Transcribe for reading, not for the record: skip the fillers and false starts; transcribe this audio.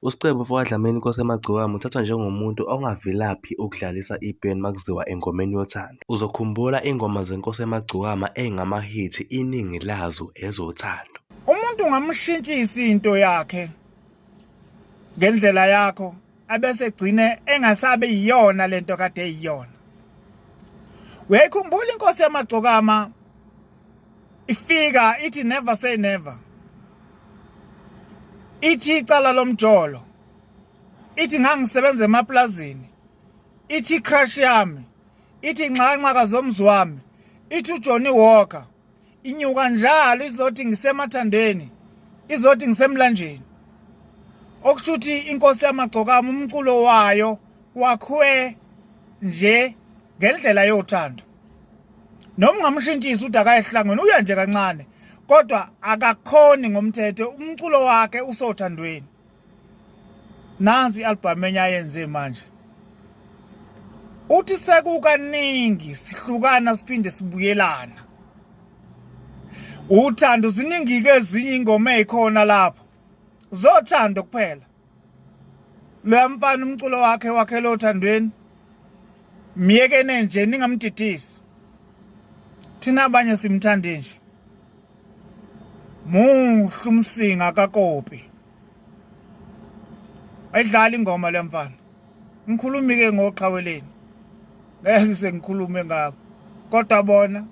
USicebu mfokaDlamini Nkosi yamagcokama uthathwa njengomuntu ongavilaphi ukudlalisa ipeni makuziwa engomeni yothando. Uzokhumbula ingoma zeNkosi yamagcokama ey'ngamahithi iningi lazo ezothando. Umuntu ungamshintshisa into yakhe ngendlela yakho abese egcine engasabe yiyona lento kade eyiyona. Uyayikhumbula inkosi yamagcokama ifika ithi never say never. Ithi icala lomjolo. Ithi ngangisebenza emaplazini. Ithi crush yami. Ithi inxanxa zomzi wami. Ithi uJohnny Walker. Inyuka njalo izothi ngisemathandeni. Izothi ngisemlanjeni. Okusho ukuthi inkosi yamagcokama umculo wayo wakhwe nje ngendlela yothando. Noma ungamshintshisa uthi akayehlangweni uya nje kancane kodwa akakhoni ngomthetho umculo wakhe usothandweni. Nansi i-album enye ayenze manje. Uthi sekukaningi sihlukana siphinde sibuyelana. Uthando ziningi ke ezinye ingoma ezikhona lapho. Zothando kuphela. Loya mfana umculo wakhe wakhele othandweni. Myekene nje ningamdidisi. Thina abanye simthande nje. Muhle umsinga kaKopi. Ayidlala ingoma le mfana. Ngikhulumi ke ngoqhaweleni. Ngeke sengikhulume ngakho. Kodwa bona